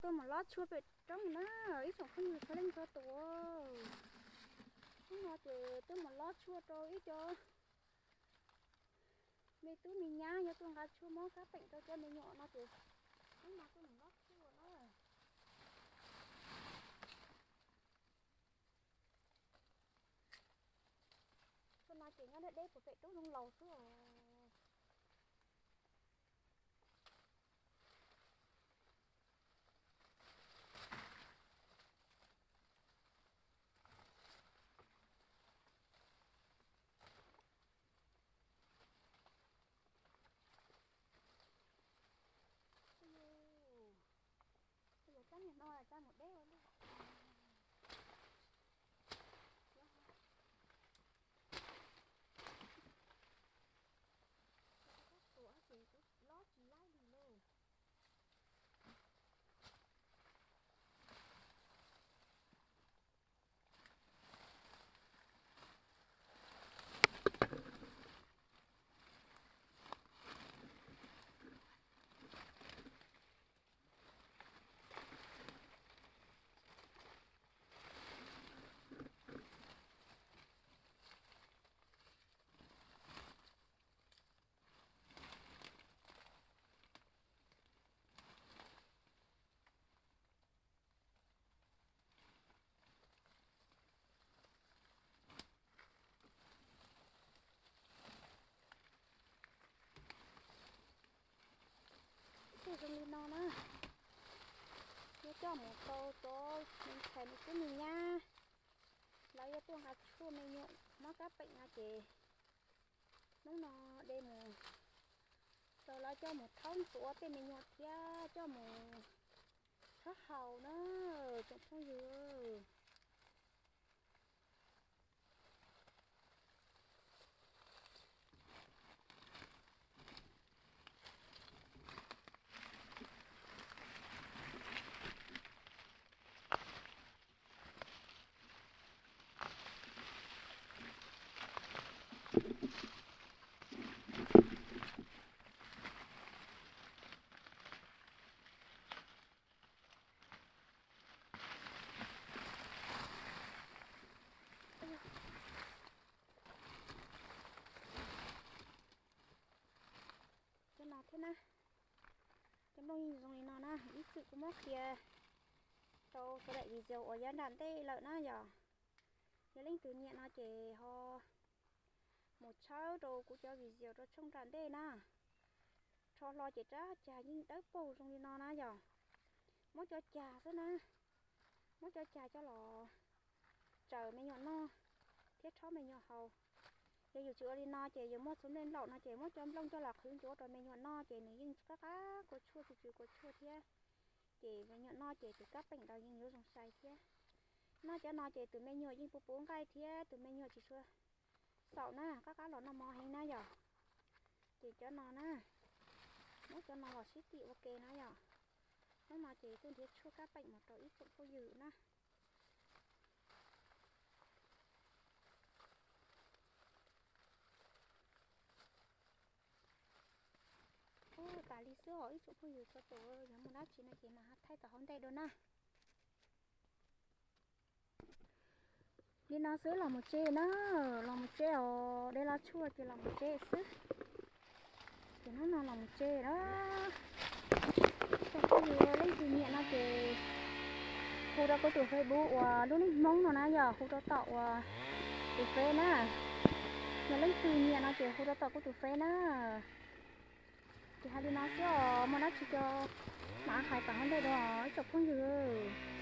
Tuaj mus lob tshuaj pem roob na, ib tsoom phooj ywg txhua leej txhua tus. Hnub no ces tuaj mus lob tshuaj rau ib co me tub me nyab nyob tuaj nqa tshuaj mob kab peem rau cov me nyuam no ces hnub no tuaj mus lob tshuaj na. Tshuaj no ces nyob deb deb puag pem roob zoov laus xwb os. Ua, ua, cov niag no cov mus deb ua luaj. Tuam ces kuv lob tsis laib li lauj. Tej zoo li no na, yuav coj mus rau cov me ntxhais me tub me nyab, lawv yuav tuaj nqa tshuaj me nyuam mob kab peem no ces hnub no de mus rau lawv coj mus thaub ntxuav tej me nyuam thiab coj mus rhaub haus na, tsoom phooj ywg. Cov no thiab na, cov nplooj yeej zoo li no na, ib txwm kuv muab qhia rau sawv daws video uas yav nram ntej lawm na yom. Yog leej twg nyiam no ces ho mus tshawb rau kuv cov video rau tshooj nram ntej na. Rho hlo ces rab cag yeej dawb paug zoo li no na yom. Muab cov cag xwb na, muab cov cag coj los tsaws me nyuam noj thiab rhaub me nyuam haus. Yog yus tsis ua li no ces yus muaj txhuv nplej nplaum no ces muab cov nplooj coj los qhwv ncuav rau me nyuam noj ces nws yeej qab qab kua tshuaj tsis tsw kua tshuaj thiab. Ces me nyuam noj ces tus kab peem ntawd yeej yuav zoo sai thiab. Noj cov no ces tus me nyuam yeej puv puv nqaij thiab tus me nyuam tsis tshua xaum na, qab qab los noj mov heev na yom. Ces cov no na, muab cov no los sib tim ua ke na yom. Hnub no ces tuaj nrhiav tshuaj kab peem mus rau ib tsoom phooj ywg na. Ua tas li xwb os ib tsoom phooj ywg txhua tus, yog muaj dab tsi no ces mam thaij tom hauv ntej dua na. Li no xwb los mus tsev na, los mus tsev os, de los tshuaj ces los mus tsev xwb. Ces hnub no los mus tsev na. Tsoom phooj ywg leej twg nyiam no ces hu rau kuv tus Facebook uas lub neej Hmoob no na yom, hu rau tom uas tus Face na. Yog leej twg nyiam no ces hu rau tom kuv tus Face na. Ces hais li no xwb os, muaj dab tsi ces mam hais tom hauv ntej dua ib tsoom phooj ywg.